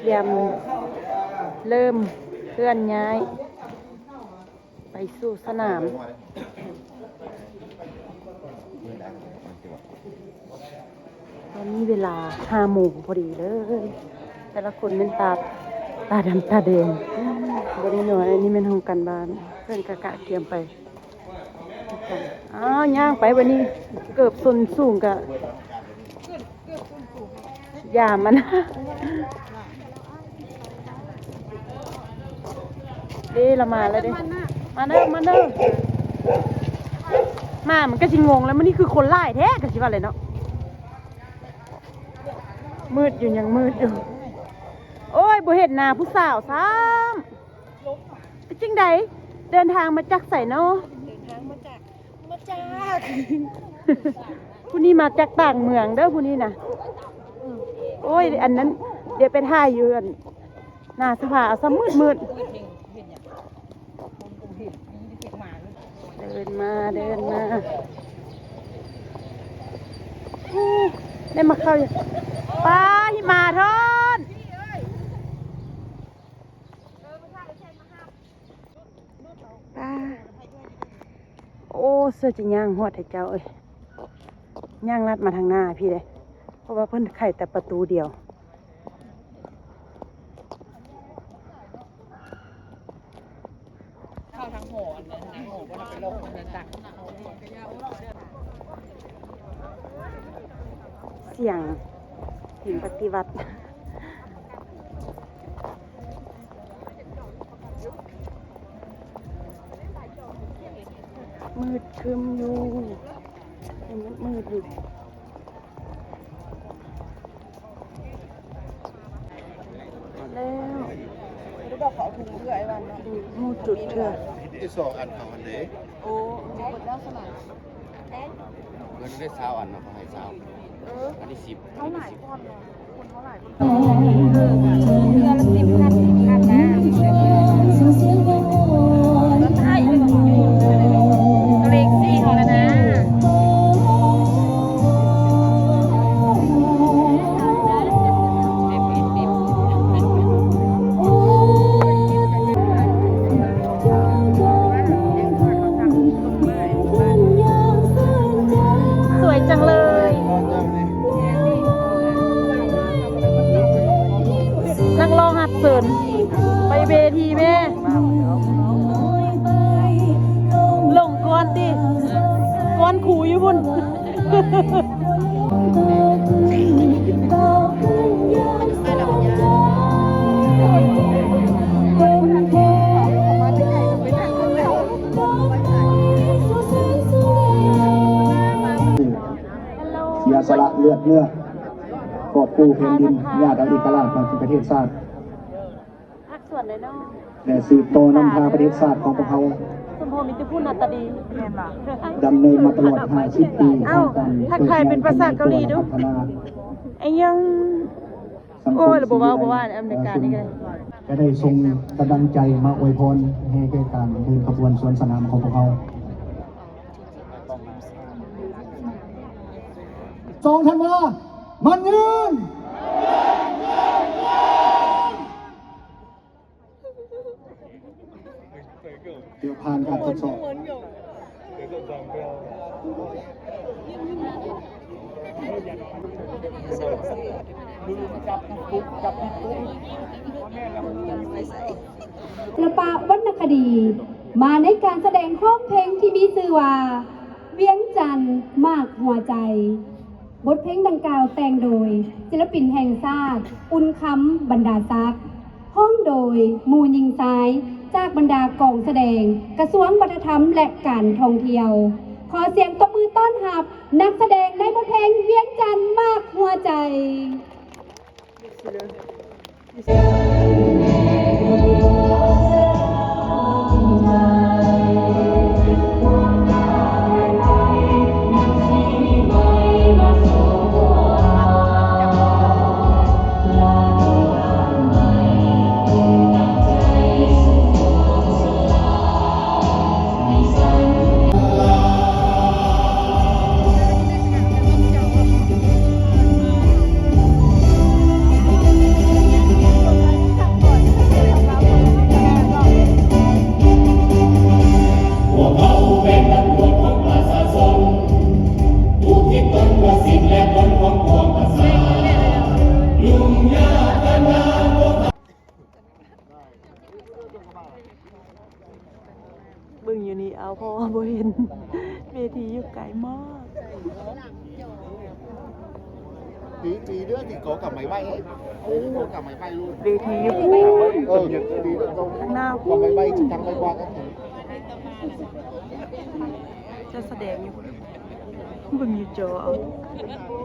ກຽມເລີ່ມເຄື່ອນຍ້າຍໄປສູ່ສະໜາມ. ຕອນນີ້ເວລາຫ້າໂມງພໍດີເລີຍ. ແຕ່ລະຄົນແມ່ນຕາ ຕາດຳຕາແດງ. ບໍ່ໄດ້ນອນ. ອັນນີ້ແມ່ນຫ້ອງການບ້ານ. ເພິ່ນກະກະກຽມໄປ. ອ້າວ ຍ່າງໄປບັດນີ້ ເກີບສົ້ນສູງກະ ຢ່າມັນ ເດ້ ລະມາແລ້ວເດ້. ມາເດີ ມາເດີ. ໝາມັນກະຊິງົງແລ້ວ. ມື້ນີ້ຄືຄົນຫຼາຍແທ້ ກະຊິວ່າແຫຼະເນາະ. ມືດຢູ່ ຍັງມືດຢູ່. ໂອ້ຍ ບໍ່ເຫັນໜ້າຜູ້ສາວຊ້ຳ. ເປັນຈັ່ງໃດ ເດີນທາງມາຈາກໃສເນາະ? ເດີນທາງມາຈາກ ມາຈາກ ຜູ້ນີ້ມາຈາກຕ່າງເມືອງເດີ ຜູ້ນີ້ນະ. ໂອ້ຍ ອັນນັ້ນ ດຽວໄປຖ່າຍຢູ່ອັນໜ້າສະພາ ເອົາຊະມືດໆ. ເດີນມາ ເດີນມາ. ໄດ້ມາເຂົ້າ ປາ ຫິມະທອນ. ປາ ໂອ້ ເສື້ອຈະຍ່າງຮອດໃຫ້ເຈົ້າເອີຍ. ຍ່າງລັດມາທາງໜ້າພີ້ເດ້ ເພາະວ່າເພິ່ນໄຂແຕ່ປະຕູດຽວ. ເຂົ້າທາງຫໍອັນນັ້ນນະ ຫໍບໍ່ໄດ້ໄປລົງອັນນັ້ນຈ້ະ. ສຽງເຫັນປະຕິວັດ. ມືດຄຶ້ມຢູ່ ຍັງມືດໆຢູ່. ແລ້ວ ບໍ່ໄດ້ບອກເຂົາເອົາຖົງເພື່ອໄອ້ວັນເນາະ. ໝູດຈຸດເທື່ອ ອີກສອງອັນເຂົາຫັ້ນເດ້. ໂອ້ ໝົດແລ້ວຊັ້ນນະ. ເພິ່ນໄດ້ຊາວອັນເນາະ ເຂົາໃຫ້ຊາວ. ເອີ ອັນນີ້ສິບ ເຮົາຫຼາຍກ່ອນເນາະ ຄົນເຮົາຫຼາຍກ່ອນ. ເທື່ອລະສິບພັນ ສິບພັນນະ. ເລກສີ່ເຮົາແລ້ວນະ. ສວຍຈັງເລີຍ. ນັກຮ້ອງຮັບເຊີນໄປເວທີແມ່. ລົງກ່ອນຕິ ກ່ອນຄູຢູ່ພຸ້ນ. ເສຍສະຫຼະເລືອດເນື້ອ ກອບກູ້ແຜ່ນດິນ ຍາດເອົາເອກະລາດມາເປັນປະເທດຊາດ ພາກສ່ວນໃດເນາະ ແລະ ສືບຕໍ່ນຳພາປະເທດຊາດຂອງພວກເຮົາ ສົມພໍມີແຕ່ຜູ້ໜ້າຕາດີ ແມ່ນບໍ່? ດຳເນີນມາຕະຫຼອດຫ້າສິບປີ ເອົ້າ ຂອງການ ທັກທາຍເປັນພາສາເກົາຫຼີດູ ພັດທະນາ ໄອ້ຍັງ ສັງຄົມ ໂອ້ຍ ລະບໍ່ເວົ້າ ບໍ່ເວົ້າ ອາເມລິການີ້ກະໄດ້ ຈະໄດ້ສົ່ງກຳລັງໃຈມາອວຍພອນໃຫ້ແກ່ການເດີນຂະບວນສວນສະໜາມຂອງພວກເຮົາ. ສອງທັນວາ ໝັ້ນຍືນ! ຖືວ່າຜ່ານການທົດສອບ. ສິລະປະວັນນະຄະດີ ມາໃນການສະແດງຮ້ອງເພງທີ່ມີຊື່ວ່າ ວຽງຈັນໝາກຫົວໃຈ. ບົດເພງດັ່ງກ່າວແຕ່ງໂດຍ ສິລະປິນແຫ່ງຊາດ ອຸ່ນຄຳ ບັນດາສັກ, ຮ້ອງໂດຍ ໝູ່ຍິງຊາຍ ຈາກບັນດາກອງສະແດງ ກະຊວງວັດທະນະທຳ ແລະ ການທ່ອງທ່ຽວ. ຂໍສຽງຕົບມືຕ້ອນຮັບ ນັກສະແດງໃນບົດເພງ ວຽງຈັນໝາກຫົວໃຈ. ຢູ່ນີ້ເອົາ ເພາະວ່າບໍ່ເຫັນ ເວທີຢູ່ໄກມາກ. ເວທີຢູ່ພຸ້ນ ເອີ ຂ້າງໜ້າພຸ້ນ ຈະສະແດງຢູ່ ເບິ່ງຢູ່ຈໍເອົາ.